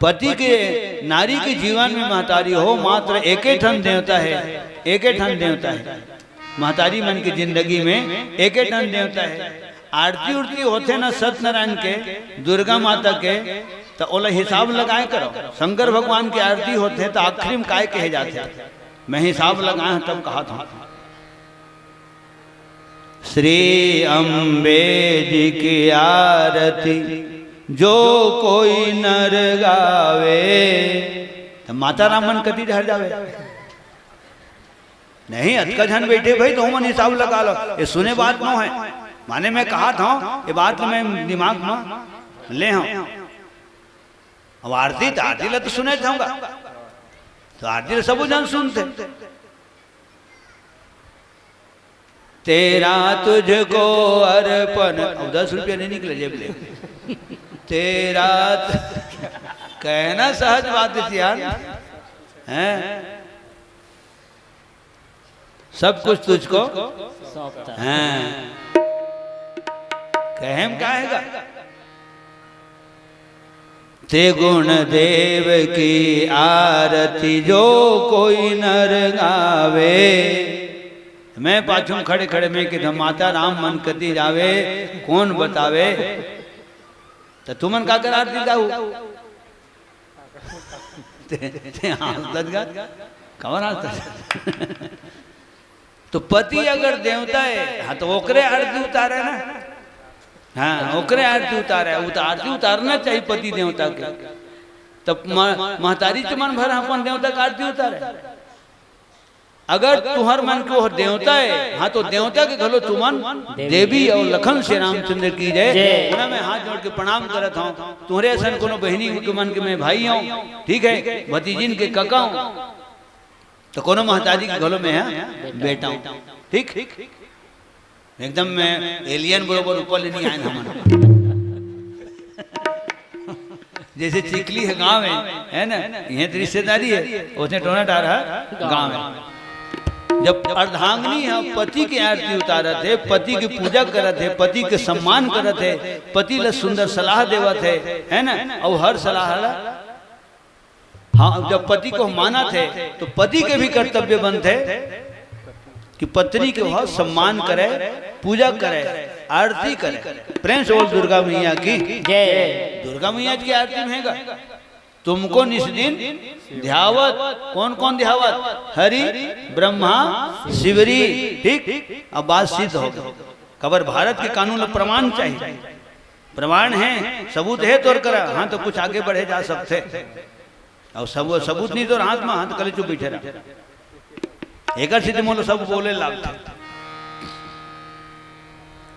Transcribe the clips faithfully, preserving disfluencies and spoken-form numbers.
पति के, नारी के जीवन में महतारी हो मात्र एके ठन देवता हे, एके ठन देवता हे। महतारी मन के जिंदगी में एके ठन देवता हे। आरती उरती होथे ना सत्यनारायण के, दुर्गा माता के, त ओला हिसाब लगाए करो। शंकर भगवान के आरती होथे त आखिरी में काय कहे जाथे? मैं हिसाब लगाए हंव तब कहा था। श्री अम्बे जी की आरती जो कोई नर गावे। त माता राम मन कति डहर जावे? नहीं, अतका झन बैठे भाई, तो मन हिसाब लगा लो। ये सुने बात नो है, माने मैं कहा था, ये बात मैं दिमाग में ले हूँ। अब आरती त आरती ला तो सुने होंगा, तो आरती ला सबो झन सुनथे। तेरा तुझको अर्पण, अब दस रुपया नहीं निकले जेब ले। तेरा त-, कहना सहज बात है यार, हैं? सब कुछ तुझको सौंपता। हैं? कहेम काहेगा? त्रिगुण देव की आरती जो कोई नर गावे। मैं पाछू खड़े खड़े में किधर माता राम मन कति जावे, कौन बतावे? त तुमन काकर आरती जाहू? ते, ते हंसत गा? कवन हंसत? तो पति अगर देवता है, हाँ, तो ओकरे आरती उतारे ना। हाँ, ओकरे आरती उतारे। वो तो आरती उतारना चाहिए पति देवता के। तब म-, महतारी च मन भर अपन देवता के आरती उतारे। अगर तुहर मन के वो देवता है, हाँ, तो देवता के घलो तुमन देवी। देवी और लखन श्री रामचंद्र की जय। जय। ओला मैं हाथ जोड़ के प्रणाम करत हूँ। तुहरे असन कोनो बहिनी के मन के मैं भाई हूँ, ठीक है, भतीजिन के कका हूँ, तो कोनो महतारी के घलो मैं, हाँ, बेटा हूँ, ठीक। एकदम मैं एलियन बरोबर ऊपर ले नहीं आए हमन। जैसे चिखली हे गाँव हे, है ना, इहें तो रिश्तेदारी हे, ओसने टोना टार हे गाँव हे। जब अर्धांगिनी हे पति के आरती उतारत हे, पति के पूजा करत हे, पति के सम्मान करत हे, पति ला सुंदर सलाह देवत हे, है ना, अउ हर सलाह ला हाँ, जब पति को मानत हे, तो पति के भी कर्तव्य बनथे कि पत्नी के वह सम्मान करे, पूजा करे, आरती करे। प्रेम से बोल दुर्गा मैया की। जय। दुर्गा मैया की आरती में हैगा, तुमको निस दिन ध्यावत, कौन कौन ध्यावत? हरि, ब्रह्मा, शिवरी, ठीक? अब बात सिद्ध हो गई। काबर भारत के कानून ला प्रमाण चाहिए, प्रमाण हे, सबूत हे तोर करा, हाँ, तो कुछ आगे बढ़े जा सकथे। अउ सब सबूत नहीं तोर हाथ में, हाथ कले चुप बैठे रहा। एकर सेती मोला सब बोले लागथे।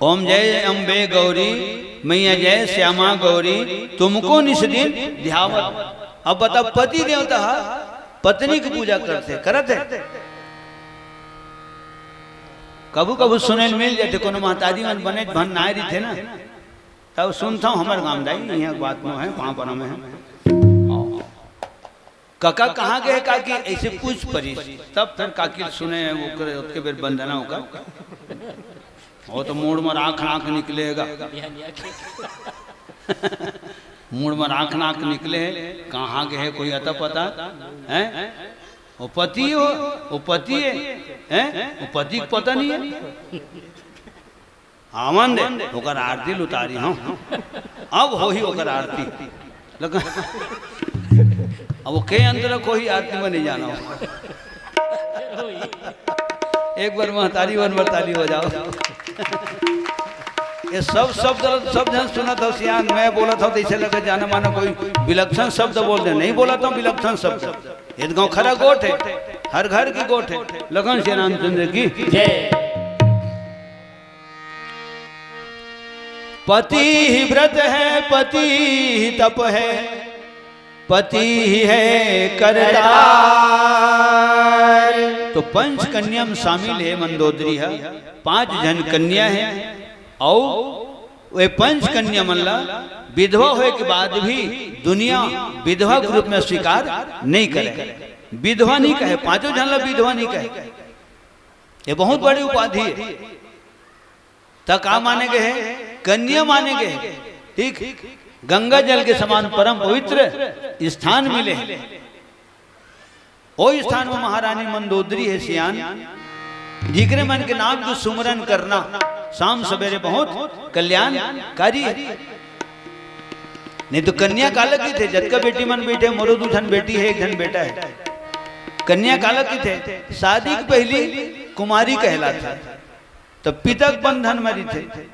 ओम जय अम्बे गौरी, मैया जय श्यामा गौरी, तुमको निस दिन ध्यावत। अब बता, पति देवता हा पत्नी की पूजा करथे, करत हे? कभू कभू सुने ल मिल जाथे, कोनो महतारी मन बने भन नाय रहिथे ना, तब सुनथव हमर गांव दाई, इहाँ बात नो हे, पाँव परा में हे। कका कहाँ गए काकी, ऐसे पूछ परिस। तब फिर काकी सुने, ओकरे, ओतके बेर बंदना ओकर। वो तो मूड़ में राख, राख निकलेगा। मूड़ में राख, राख निकले, कहाँ गए कोई अता पता है? वो पति हो, वो पति है, हैं? वो पति को पता नहीं है। आवन दे, ओकर आरती ल उतारी हंव। अब होही ओकर आरती। लेकिन अब वो के अंदर कोई आरती में नहीं जाना हो। एक बार महतारी वन बार ताली बजाओ। ये सब शब्द, सब झन सुनत हो सियान, मैं बोलत हंव, जैसे लगे जाने माने कोई विलक्षण शब्द बोल दे। नहीं बोलत हंव विलक्षण शब्द। ये तो गाँव खरा गोठ हे, हर घर की गोठ हे। लखन श्री रामचंद्र की जय। पति ही व्रत है, पति ही तप है, पति ही है करतार। तो पंच कन्या में शामिल हे मंदोदरी हे, पांच झन कन्या हे, अउ वे पंच कन्या मन ला विधवा होए के बाद भी दुनिया विधवा के रूप में स्वीकार नहीं करे। विधवा नहीं कहे, पांचों झन ला विधवा नहीं कहे। ये बहुत बड़ी उपाधि हे। त का माने गए हे? कन्या माने गए हे। ठीक, गंगा जल के समान परम पवित्र स्थान मिले हे। ओ स्थान में महारानी मंदोदरी हे सियान, जिकरे मन के नाम के सुमरन करना शाम सवेरे बहुत कल्याणकारी हे। नहीं तो कन्या काला कथे, जतका बेटी मन बइठे, मोरो दू झन बेटी हे, एक झन बेटा हे। कन्या काला कथे, शादी के पहिली कुमारी कहलाथे, त पिता के बंधन म रहिथे।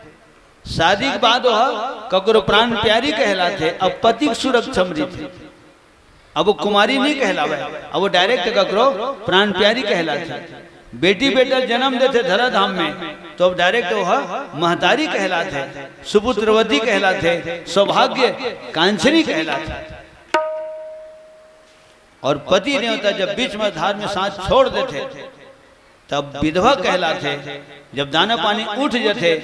शादी के बाद ओह ककरो प्राण प्यारी कहलाथे, अब पति के सुरक्षा म रहिथे। अब वो कुमारी नहीं कहलावे, अब वो direct ककरो प्राण प्यारी कहलाथे। बेटी बेटा जन्म देथे धरा धाम में, तो अब direct ओह महतारी कहलाथे, सुपुत्रवती कहलाथे, सौभाग्य कांक्षिणी कहलाथे। और पति देवता जब बीच में धार में साथ छोड़ देथे, तब विधवा कहलाथे। जब दाना पानी उठ जथे,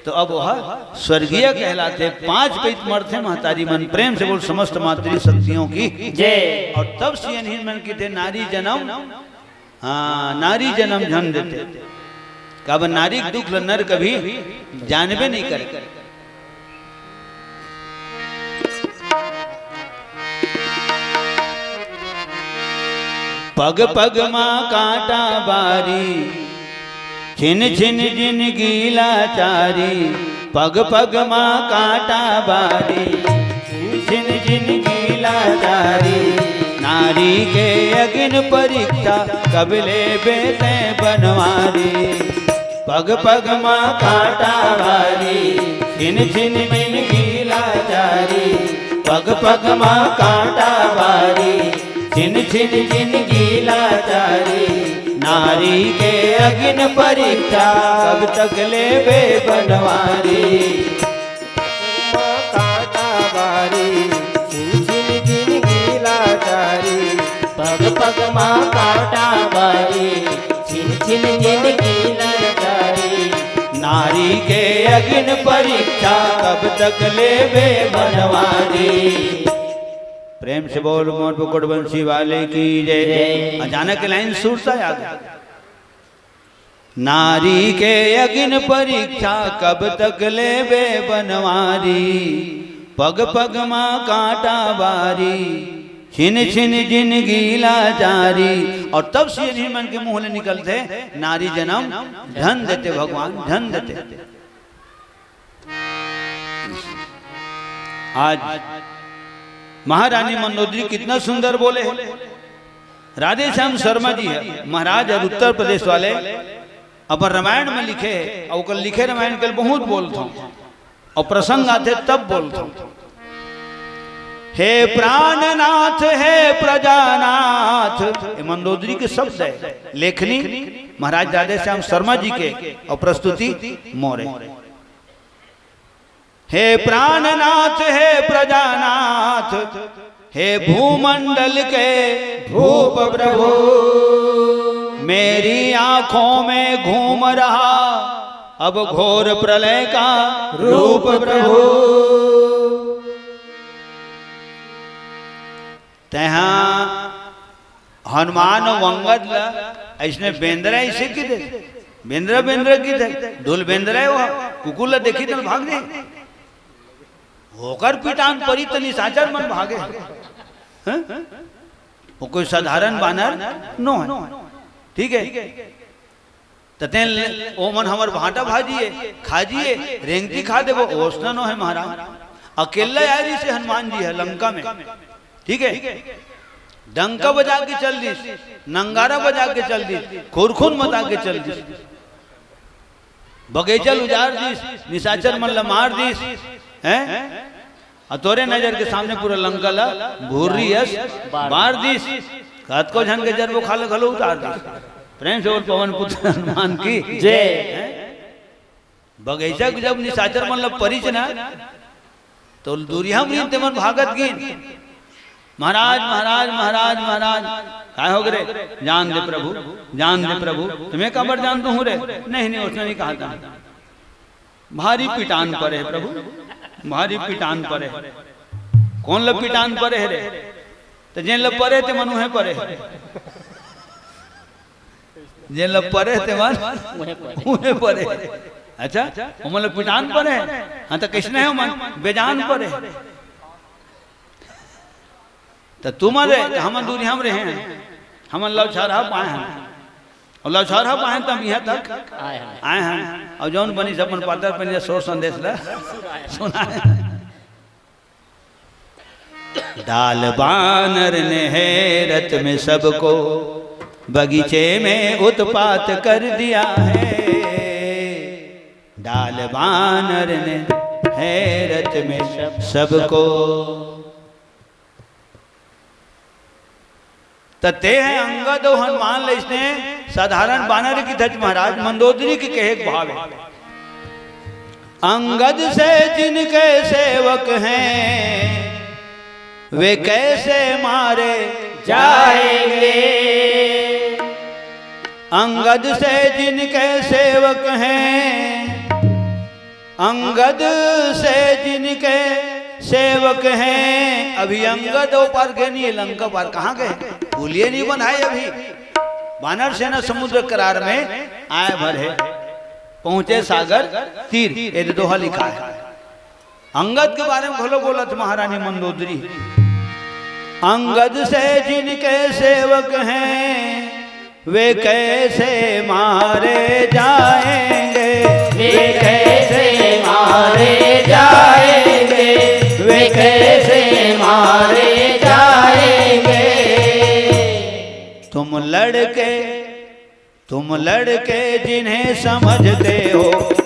तो अब वह स्वर्गीय कहलाथे। पांच पइत मरथे महतारी मन। प्रेम से बोल समस्त मातृ शक्तियों की। जय। और तब सियनहीन मन कथे, नारी जन्म, हाँ, नारी जन्म झन देते। काबर नारी के दुख ल नर कभी जानबे नहीं करे। पग पग मा कांटा बारी, छिन छिन जिनगी लाचारी। पग पग मा कांटा बारी, छिन छिन जिनगी लाचारी। नारी के अगिन परीक्षा, कब लेबे तैं बनवारी। पग पग मा कांटा बारी, छिन छिन जिनगी लाचारी। पग पग मा कांटा बारी, छिन छिन जिनगी लाचारी। नारी के अगिन परीक्षा, कब तक लेबे बनवारी। मा कांटा बारी, छिन छिन जिनगी लाचारी। पग पग मा कांटा बारी, छिन छिन जिनगी लाचारी। नारी के अगिन परीक्षा, कब तक लेबे बनवारी। प्रेम से बोल मोर मुकुट बंसी वाले की जय। जय। अचानक लाइन सुरता आ गई। नारी के अगिन परीक्षा, कब तक लेबे बनवारी। पग पग मा कांटा बारी, छिन छिन जिनगी लाचारी। और तब सियनहीन मन के मुंह ले निकलथे, नारी जन्म धन देते भगवान, धन देते। आज महारानी मंदोदरी कितना सुंदर बोले हे। राधेश्याम शर्मा जी हे महाराज, और उत्तर प्रदेश वाले अपन रामायण में लिखे हे, और ओकर लिखे रामायण के बहुत बोलथों, और प्रसंग आथे तब बोलथों। हे प्राणनाथ, हे प्रजानाथ, ये मंदोदरी के शब्द हे, लेखनी महाराज राधेश्याम शर्मा जी के, और प्रस्तुति मोरे। हे प्राणनाथ, हे प्रजानाथ, हे भूमंडल के भूप प्रभु, मेरी आंखों में घूम रहा अब घोर प्रलय का रूप प्रभु। तैं हा हनुमान अउ अंगद ला अइसने बेंदरा अइसे किथे, बेंदरा बेंदरा किथे, ढोल बेंदरा हे वो, कुकुर ला देखही त भाग जाही। ओकर पिटान परी त निशाचर मन भागे। हैं? वो कोई साधारण बानर नो हे। ठीक हे? त तैं ले, ओ मन हमर भांटा भाजी हे, खा जी हे, रेंगती खा देबो, ओसना नो हे महाराज। अकेला आय रिहिसे हनुमान जी ह लंका में, ठीक हे, डंका बजा के चल दिस, नंगारा बजा के चल दिस, खुरखुर मचा के चल दिस, बगीचा ल उजार दिस, निशाचर मन ल मार दिस, हैं? अउ तोरे नजर के सामने पूरा लंका ल भुर्री अस बार दिस। कतको झन के जर बोखार ल घलो उतार दिस। प्रेम से बोल पवन पुत्र हनुमान की जय। बगीचा के जब निशाचर मन ल परिस ना, त दूरिहा म रिहिन ते मन भागत गिन, महाराज, महाराज, महाराज, महाराज। काय होगे रे? जान दे प्रभु, जान दे प्रभु। त मैं काबर जान दूहूं रे? नहीं, नहीं, ओसने नहीं कहा था। भारी पिटान परे हे प्रभु, भारी पिटान परे हे। कोन ल पिटान परे हे रे? त जेन ल परे ते मन उहें परे हे। जेन ल परे हे ते मन उहें परे हे। अच्छा, ओमन ल पिटान परे हे। हाँ, त कइसने हे ओमन? बेजान परे हे। त तुमन रहे, त हमन दूरिहा म रहे हन। हमन लौछारहा पाए हन। अउ लौछारहा पाए हन, त हम इहाँ तक आए हन। आए हन। अउ जौन बनिस अपन पातर पहिली ल सोर संदेश ल सुनाए। डाल बानर ने हैरत में सबको, बगीचे में उत्पात कर दिया है। डाल बानर ने हैरत में सबको। त तेह अंगद अउ हनुमान ल अइसने साधारण बानर कहिथस महाराज, मंदोदरी के कहे के भाव हे। अंगद से जिनके सेवक हैं, वे कैसे मारे जाएंगे? अंगद से जिनके सेवक हैं, अंगद से जिनके सेवक हैं। अभी अंगद ओ पार गे नहीं हे, लंका पार। कहाँ गे? पुलिये नहीं बनाए अभी। बानर सेना समुद्र करार में आए भर हे, पहुंचे सागर तीर, ये दोहा लिखा हे। अंगद के बारे में घलो बोलत महारानी मंदोदरी, अंगद से जिनके सेवक हैं, वे कैसे मारे जाएंगे? वे कैसे मारे जाएंगे? वे कैसे मारे जाएंगे? तुम लड़के, तुम लड़के जिन्हें समझते हो,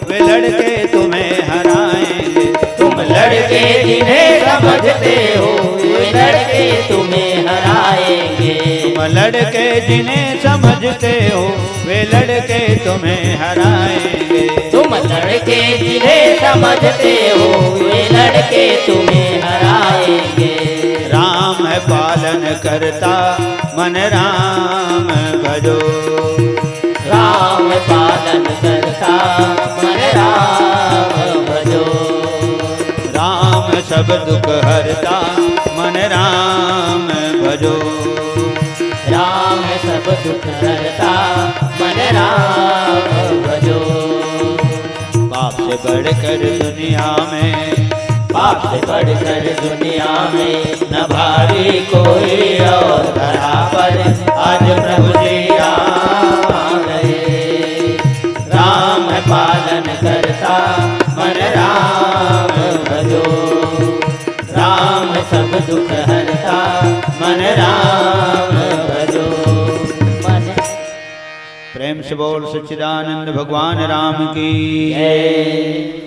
वे लड़के तुम्हें हराएंगे। तुम लड़के जिन्हें समझते हो, वे लड़के तुम्हें हराएंगे। तुम लड़के जिन्हें समझते हो, वे लड़के तुम्हें हराएंगे। तुम लड़के जिन्हें समझते हो, वे लड़के तुम्हें हराएंगे। राम है पालन करता, मन राम भजो। राम पालन करता, मन राम भजो। राम सब दुख हरता, मन राम भजो। राम सब दुख हरता, मन राम भजो। पाप से बढ़कर दुनिया में, पाप से बढ़कर दुनिया में न भारी कोई और। धरा पर आज प्रभु श्री राम आ गए। राम पालन करता, मन राम भजो। राम सब दुख हरता, मन राम भजो। मन प्रेम से बोल सच्चिदानंद भगवान राम की। जय।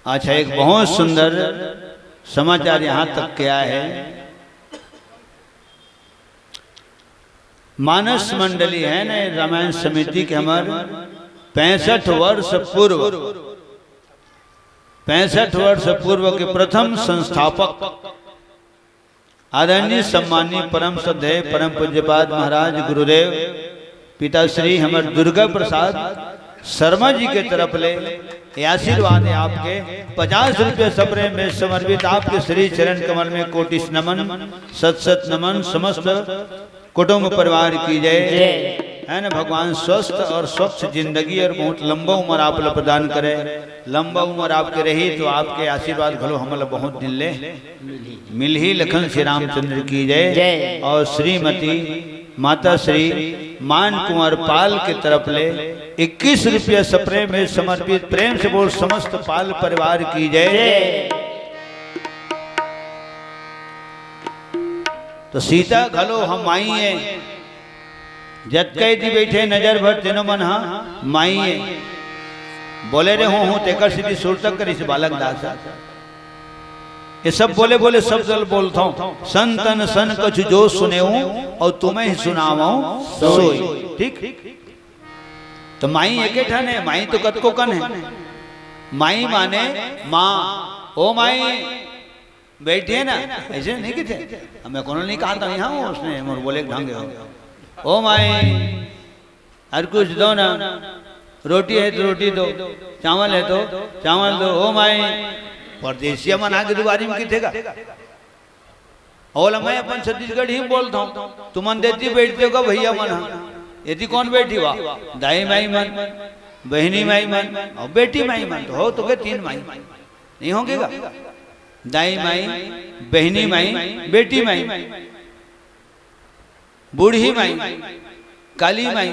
अच्छा, एक बहुत सुंदर समाचार यहाँ तक के आए हे। मानस मंडली हे ना, रामायण समिति के हमर पैंसठ वर्ष पूर्व, पैंसठ वर्ष पूर्व के प्रथम संस्थापक आदरणीय सम्माननीय परम श्रद्धेय परम पूज्यपाद महाराज गुरुदेव पिताश्री हमर दुर्गा प्रसाद शर्मा जी के तरफ ले ये आशीर्वाद हे आपके। पचास रुपये सप्रेम में समर्पित आपके श्री चरण कमल में कोटिश नमन, शत शत नमन। समस्त कुटुंब परिवार की जय। जय। हे ना, भगवान स्वस्थ और स्वच्छ जिंदगी और बहुत लंबा उम्र आप ल प्रदान करे। लंबा उम्र आपके रही तो आपके आशीर्वाद घलो हमन ल बहुत दिन ले मिलही। लखन श्री रामचंद्र की जय। जय। और श्रीमती माता श्री मान कुंवर पाल के तरफ ले इक्कीस रुपया सप्रेम में समर्पित। प्रेम से बोल समस्त पाल परिवार की जय। जय। तो सीता घलो हम माई हे, जतका एती बइठे नजर भर तेनो मन ह माई ए। बोले रे हूँ हूँ, तेकर सेती सुरता करिस बालक दास। ये सब बोले बोले शब्द ल बोलथौं। "संतन सन कछु जो सुनेऊ, अउ तुम्हें सुनावौं सोई।" ठीक? तो माई एके ठन हे, माई तो कतको कन हे। माई माने माँ, ओ माई, बइठे ना, अइसे नइ कहिथे। मैं कोनो नइ कहत हँव, इहाँ हूँ, उसने मोर बोले के ढंग हे। "ओ माई, अरे कुछ दो ना, रोटी हे तो रोटी दो, चावल हे तो चावल दो, ओ माई।" परदेसिया मन आके दुवारी म कहिथे गा। ओला मैं अपन छत्तीसगढ़ी म बोलथौं, तुमन देती बइठते हो गा भइया मन ह, एती कोन बइठही वा? दाई माई मन, बहिनी माई मन अउ बेटी माई मन, तो हो तो गे तीन माई, नइ होगे गा? दाई माई, बहिनी माई, बेटी माई, बूढ़ी माई, काली माई,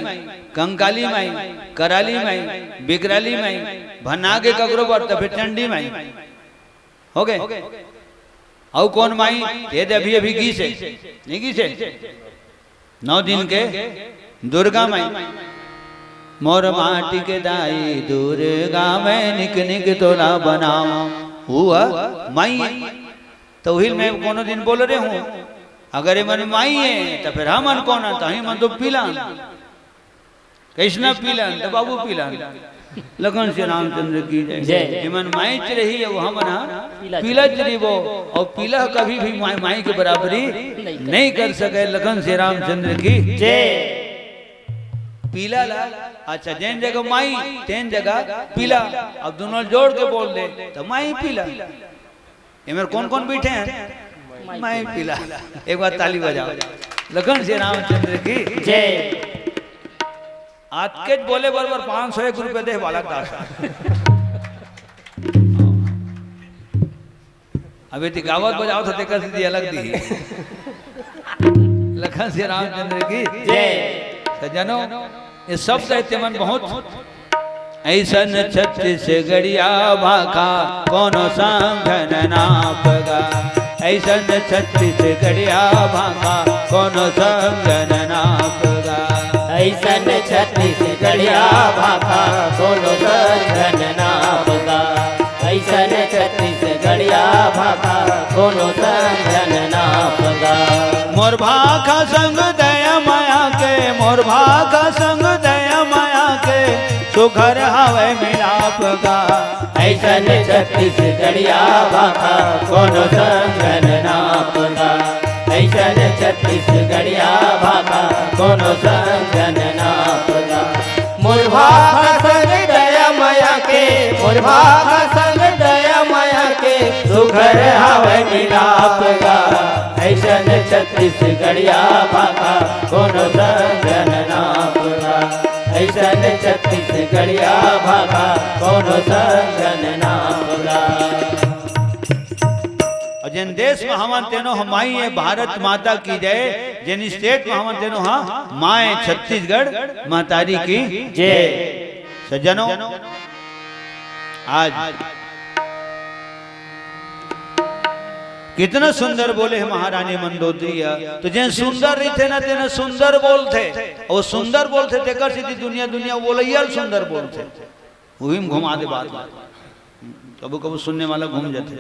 कंकाली माई, कराली माई, बिकराली माई, भन्ना गे ककरो बर त फेर चंडी माई। हो गे। अउ कोन माई? ये दे अभी अभी गीस हे, नहीं गीस हे? नौ दिन के दुर्गा माई। मोर माटी के दाई दुर्गा, मैं निक निक तोला बनाऊं। हुआ माई हे। तो उहिल मैं कोनो दिन बोल रहे हूँ, अगर ये मन माई हे तो फिर हमन कोन हन? तो ही मन तो पीला। कइसना पीला हन? तो बाबू पीला हन। लखन श्री रामचंद्र की जय। जय। ये मन माई च रही हे, वो हमन हा पीला पीला च रहिबो। और पीला कभी भी माई, माई के बराबरी नहीं कर नहीं कर सके। लखन श्री रामचंद्र की जय। पीला ला, अच्छा, जेन जगह माई, तेन जगह पीला। अब दोनों जोड़ के बोल दे, तो माई पीला। ये मेर कोन कोन बैठे हैं? माई पीला। एक बार ताली बजाओ। लखन श्री रामचंद्र की जय। आज के बोले बरोबर पाँच सौ एक रुपये दे बालक दास। अबे ती गावत बजावत होते कर दी अलग दी। लखन श्री रामचंद्र की जय। सज्जनों, ये शब्द हे तेमन बहुत। ऐसन छत्तीसगढ़िया भाखा कोनो समझन नापगा। ऐसन छत्तीसगढ़िया भाखा कोनो समझन नापगा। ऐसन छत्तीसगढ़िया भाखा कोनो समझन नापगा। ऐसन छत्तीसगढ़िया भाखा कोनो समझन नापगा। मोर भाखा संग दया माया के, मोर भाखा संग दया माया के, सुघर हवय मिलाप गा। ऐसन छत्तीसगढ़िया भाखा कोनो समझन नापगा। ऐसन छत्तीसगढ़िया भाखा कोनो समझन नापगा। मोर भाखा संग दया माया के, मोर भाखा संग दया माया के, सुघर हवय मिलाप गा। ऐसन छत्तीसगढ़िया भाखा कोनो समझन नापगा। ऐसन छत्तीसगढ़िया भाखा कोनो समझन नापगा। और जेन देश में हवन तेनो ह माई हे, भारत माता की जय। जेन स्टेट में हवन तेनो ह माय, छत्तीसगढ़ महतारी की जय। सज्जनों, आज कितना सुंदर बोले हे महारानी मंदोदरी ह। तो जेन सुंदर रहिथे ना, तेन सुंदर बोलथे। अउ सुंदर बोलथे, तेकर सेती दुनिया, दुनिया बोलइया ल सुंदर बोलथे। उही में घुमा दे बात, बात। कभू, कभू सुनने वाला घूम जाथे।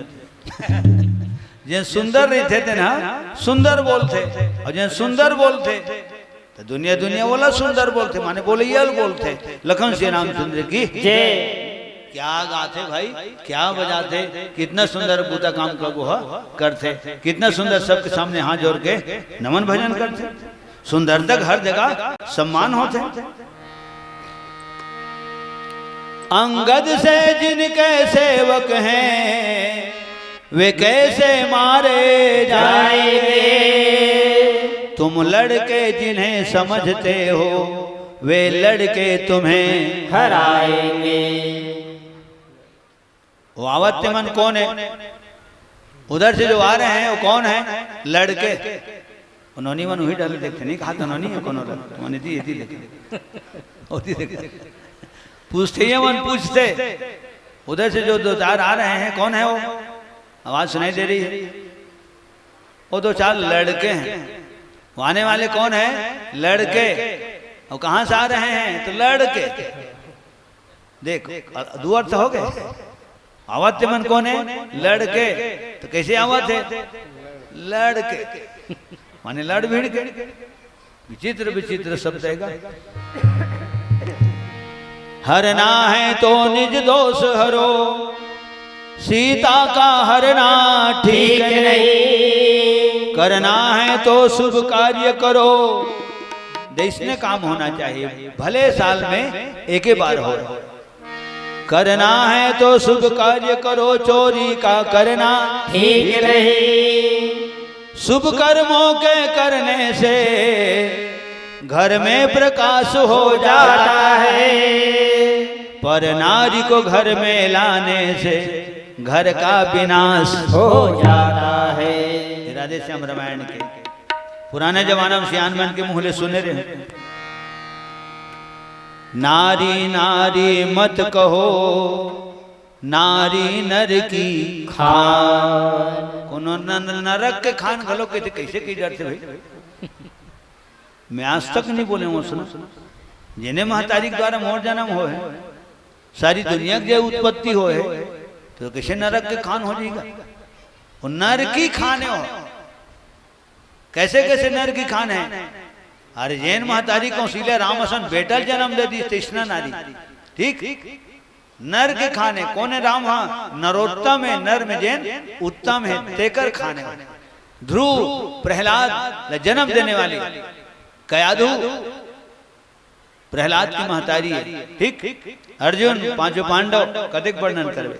जेन सुंदर रहिथे, तेन ह सुंदर बोलथे। अउ जेन सुंदर बोलथे, त दुनिया, दुनिया ओला सुंदर बोलथे, माने बोलइया ल बोलथे। लखन श्री रामचंद्र की जय। क्या गाथे भाई, क्या बजाथे, कितना सुंदर बूता काम करबो ह करथे, कितना सुंदर सबके सामने हाथ जोड़ के नमन भजन करथे, सुंदरता के हर जगह सम्मान होथे। अंगद से जिनके सेवक हैं, वे कैसे मारे जाएंगे? तुम लड़के जिन्हें समझते हो, वे लड़के तुम्हें हराएंगे। वो आवत ते मन कौन है? उधर से जो आ रहे हैं, वो कौन है? लड़के। वो नोनी मन उही डाले देखथे, नहीं कहा तो नोनी है कोनो लड़का। मने दी, दी देखथे। ओती देखथे। पूछथे ये मन पूछथे। उधर से जो दो चार आ रहे हैं, कौन है वो? आवाज सुनाई दे रही है। वो दो चार लड़के हैं। वो आने वाले कौन है? लड़के। और कहाँ से आ रहे हैं? तो लड़के। देख, अ, दो अर्थ हो गए। आवत ते मन कौन है? लड़के। तो कैसे आवत है? लड़के, माने लड़ भिड़ के। विचित्र विचित्र शब्द आएगा। हरना है तो निज दोष हरो, सीता का हरना ठीक ठीक नहीं। नहीं। करना है तो शुभ कार्य करो, जैसने काम होना चाहिए, भले साल में एक ही बार हो। करना है तो शुभ कार्य करो, चोरी का करना ठीक नहीं। शुभ कर्मों के करने से घर में प्रकाश हो जाता है, पर नारी को घर में लाने से घर का विनाश हो जाता है। राधे श्याम रामायण के पुराने जमाना में सियान मन के मुंह ले सुने रहे। नारी नारी मत कहो, नारी नर की खान। कोनो न-, न-, नरक के खान घलो कहिथे, कइसे कहि डरथे भाई? मैं आज तक नहीं बोले हूँ, सुना। जेने महतारी के द्वारा मोर जन्म होय हे, सारी दुनिया के जे उत्पत्ति होय हे, तो कइसे नरक के खान हो जाही गा? वो नर की खान हे वो। कइसे कइसे नर की खान हे? अरे जेन महतारी कौशल्या राम असन बेटा ल जन्म दे दिस, तइसना नारी। ठीक? नर के खान हे। कोन हे? राम हा नरोत्तम हे, नर में जेन उत्तम हे, तेकर खान हे। ध्रुव प्रहलाद ल जन्म देने वाली कयाधु प्रहलाद की महतारी हे। ठीक? अर्जुन, पांचों पांडव, कतेक वर्णन करबे।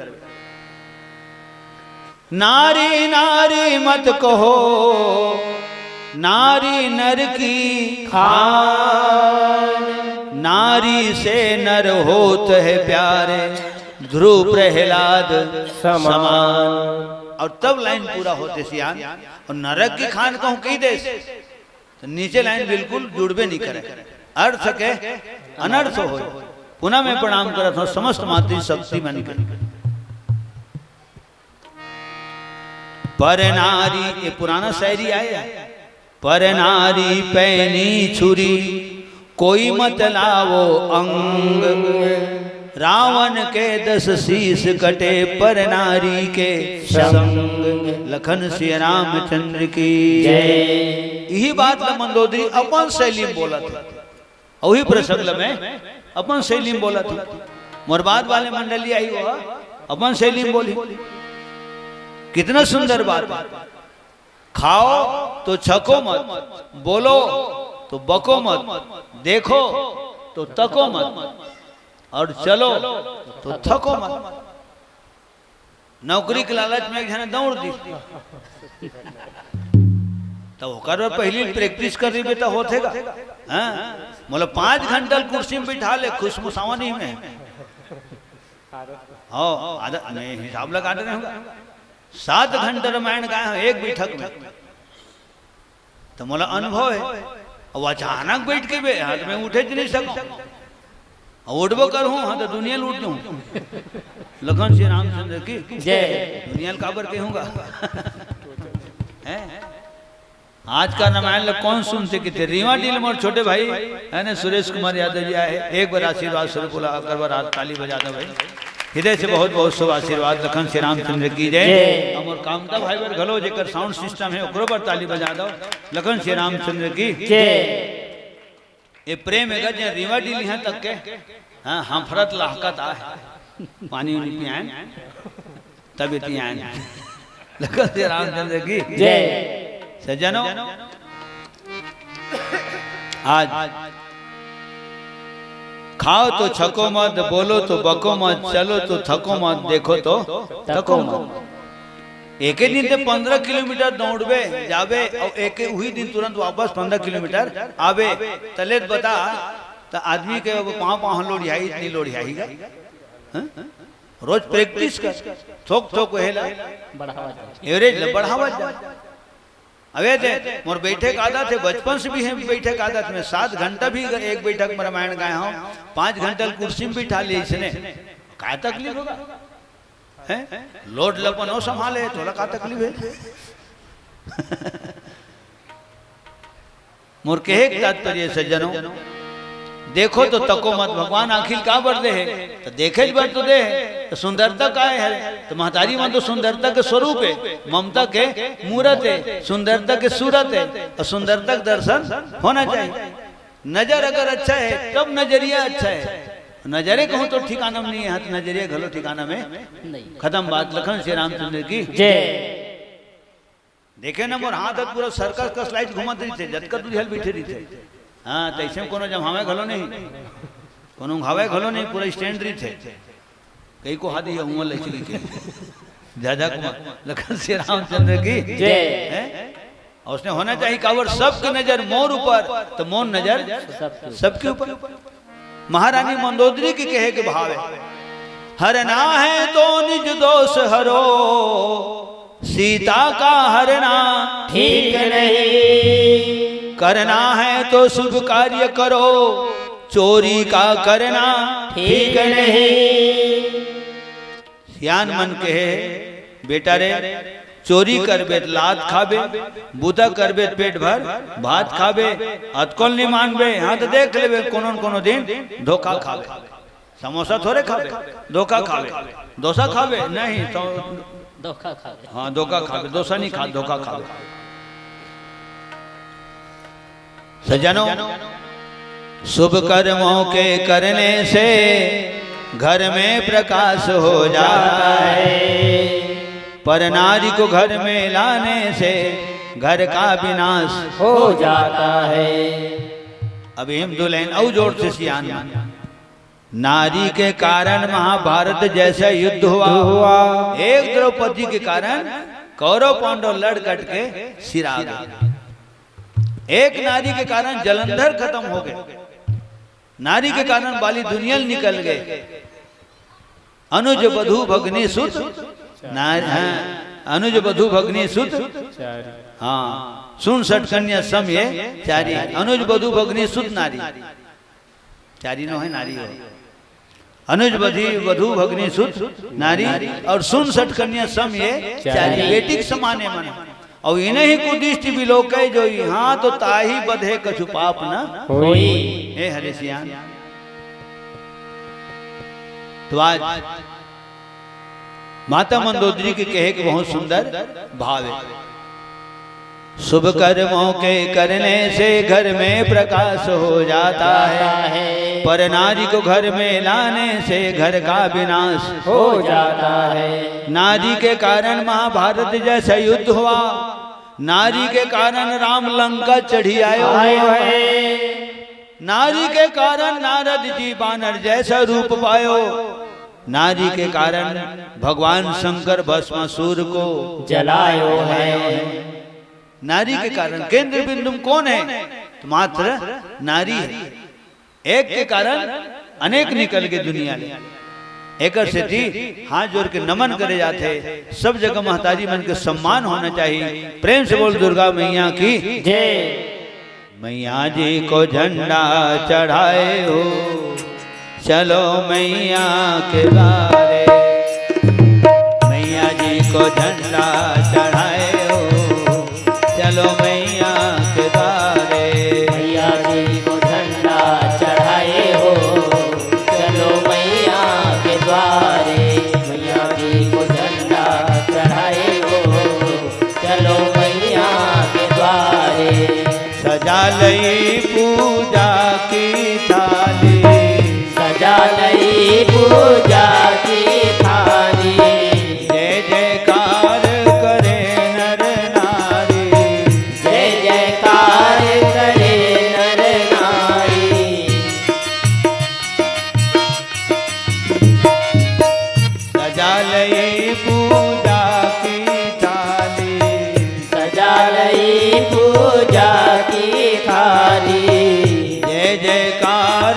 नारी नारी मत कहो, नारी नर की खान। नारी से नर होत है प्यारे, ध्रुव प्रहलाद समान। समान। और तब लाइन पूरा होथे सियान। और नरक की खान कहूँ कहि देस, तो नीचे लाइन बिल्कुल जुड़बे नहीं करे। अर्थ के अनर्थ होय। पुनः मैं प्रणाम करत हूँ समस्त मातृशक्ति मन के। पर नारी, ये पुराना शायरी आय, पर नारी पैनी छुरी कोई मत लावो अंग। रावण के दस शीश कटे पर नारी के संग। लखन श्री रामचंद्र की जय। इही बात ल मंदोदरी अपन शैली में बोलत हे। अउ इही प्रसंग ल मैं अपन शैली में बोलत हूँ। मोर बाद वाले मंडली आही, वो अपन शैली में बोलही। कितना सुंदर बात हे। खाओ तो छको मत, बोलो तो बको मत, देखो तो तको मत, और चलो तो थको मत। नौकरी के लालच में एक झन दौड़ दिस, त ओकर बर पहिली practice कर रहिबे त होथे गा। हाँ, मोला पाँच घंटा ल कुर्सी में बिठा ले, खुशमुसावनी में। हाँ, आधा, मैं हिसाब लगा दे रहूँगा। सात घंटा रामायण गाए हँव एक बैठक में, त मोला अनुभव हे। अब अचानक बैठ के बे, हाँ, त मैं उठे च नहीं सकूँ। अब उठबो करहूँ, हाँ, त दुनिया ल उठ जाहूँ। लखन श्री रामचंद्र की जय। दुनिया ल काबर कहूँगा? हैं? आज का रामायण ल कोन सुनथे कहिथे? रीवा डीह ले मोर छोटे भाई हे ना, सुरेश कुमार यादव जी आए हे, एक बार आशीर्वाद स्वरूप बोला, ओकर बर हाथ ताली बजा दो भाई। हृदय से बहुत बहुत शुभ आशीर्वाद लखन श्री रामचंद्र की जय। जय। अउ मोर कामता भाई बर घलो जेकर sound system हे ओकरो बर ताली बजा दो। लखन श्री रामचंद्र की जय। ये प्रेम हे गा, जेन रीवा डीह ले इहाँ तक के, हाँ, हफरत लहकत आए, पानी उनी पियाएन, तब एती आएन। लखन श्री रामचंद्र की जय। सज्जनों, आज खाओ तो छको मत, बोलो तो बको मत, चलो तो थको मत, देखो तो तको मत। एके दिन ते पन्द्रह किलोमीटर दौड़बे, जाबे, अउ एके उही दिन तुरंत वापस पन्द्रह किलोमीटर आबे, त ले बता, त आदमी के अब पाँव, पाँव लोढ़ियाही, इतनी लोढ़ियाही गा। हाँ? रोज practice कर, थोक, थोक हेला, बढ़ावा जाए। Average ल बढ़ावा जाए। अबे दे, मोर बैठे के आदत हे, बचपन से भी हे बैठे के आदत। मैं सात घंटा भी एक बैठक में रामायण गाए हँव, पाँच घंटा ल कुर्सी में बिठा ले इसने, का तकलीफ होगा? हैं? Load ल अपन ओ संभाले, तोला का तकलीफ हे? मोर कहे के तात्पर्य, सज्जनों, देखो तो तको मत। भगवान आँखी ल काबर दे हे? त देखे बर तो दे हे। त सुंदरता काय हे? त महतारी मन तो सुंदरता के स्वरूप हे, ममता के मूरत हे, सुंदरता के सूरत हे, अउ सुंदरता के दर्शन होना चाहिए। नजर अगर अच्छा हे, तब नजरिया अच्छा हे। नजरे कहूँ तो ठिकाना में नहीं हे, त नजरिया घलो ठिकाना में नहीं। खतम बात। लखन श्री रामचंद्र की जय। देखे ना, मोर हाथ ह पूरा circus कस लाइट घूमत रहिथे, जतका दूरिहा ल बइठे रहिथे। हाँ, त अइसे में कोनो जम्हावे घलो नहीं, कोनो उघावे घलो नहीं, पूरा stand रहिथे। कई को हाथ ये हुआ ले चली के। जा, जा कुमार, लखन श्री रामचंद्र की जय। हैं? अउ उसने होना चाहिए, काबर सबके नजर मोर ऊपर, त मोर नजर सबके ऊपर। सबके ऊपर। महारानी मंदोदरी के कहे के भाव हे, हरना है तो निज दोष हरो, सीता का हरना ठीक नहीं। करना है तो शुभ कार्य करो, चोरी का करना ठीक नहीं। सियान मन कहे, बेटा रे, चोरी करबे त लात खाबे, बूता करबे त पेट भर भात खाबे, अतकोल नहीं मानबे, हाँ तो देख लेबे, कोनो न कोनो दिन धोखा खाबे। समोसा थोड़े खाबे, धोखा खाबे, डोसा खाबे, नहीं तो धोखा खाबे। हाँ, धोखा खाबे, डोसा नहीं खा, धोखा खाबे। सज्जनों, शुभ कर्मों के करने से घर में प्रकाश हो जाता है, पर नारी को घर में लाने से घर का विनाश हो जाता है। अब हम दो लाइन और जोर से सियान मन। नारी के कारण महाभारत जैसा युद्ध हुआ। हुआ। एक द्रौपदी के कारण कौरव पांडव लड़ कट के सिरा गए। एक नारी के कारण जलंधर खत्म हो गए। नारी के कारण बाली दुनिया निकल गए। अनुज वधु भगनी सुत नारी, हाँ, अनुज वधु भगनी सुत, हाँ, सुन सट कन्या सम ये चारी। अनुज वधु भगनी सुत नारी, चारी नो है नारी हो। अनुज वधि वधु भगनी सुत नारी, और सुन सट कन्या सम ये चारी। बेटी के समान है मन। और इन्हीं कुदिष्ट बिलोके जो यहाँ तो ताही बधे कछु पाप न होई। हे हरे सियान। तो आज माता मंदोदरी के कहे के बहुत सुंदर भाव है। शुभ कर्मों के करने से घर में प्रकाश हो जाता है, पर नारी को घर में लाने से घर का विनाश हो जाता है। नारी के कारण महाभारत जैसा युद्ध हुआ, नारी के कारण राम लंका चढ़ी आयो। आयो है। नारी के कारण नारद जी बानर जैसा रूप पायो। नारी के कारण भगवान शंकर भस्मासुर को जलायो है। नारी के कारण केंद्र बिंदु में कौन है? तो मात्र नारी है। एक के कारण अनेक निकल के दुनिया ले। एकर सेती हाथ जोड़ के नमन करे जाथे। सब जगह महतारी मन के सम्मान होना चाहिए। प्रेम से बोल दुर्गा मैया की जय। मैया जी को झंडा चढ़ाए हो, चलो मैया के द्वारे। मैया जी को झंडा चढ़ाए हो, चलो मैया के द्वारे। मैया जी को झंडा चढ़ाए हो, चलो मैया के द्वारे। मैया जी को झंडा चढ़ाए हो, चलो मैया के द्वारे। सजा लई पूजा की थाली। सजा लई पूजा की थाली। जय जयकार करे नर नारी। जय जयकार करे नर नारी। सजा लई पूजा की थाली। सजा लई पूजा की थाली। जय जयकार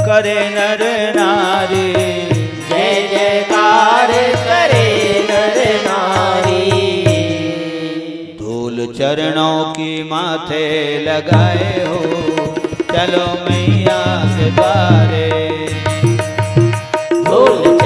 करे नर नारी। जय जयकार करे नर नारी। धूल चरणों की माथे लगाए हो, चलो मैया के द्वारे। धूल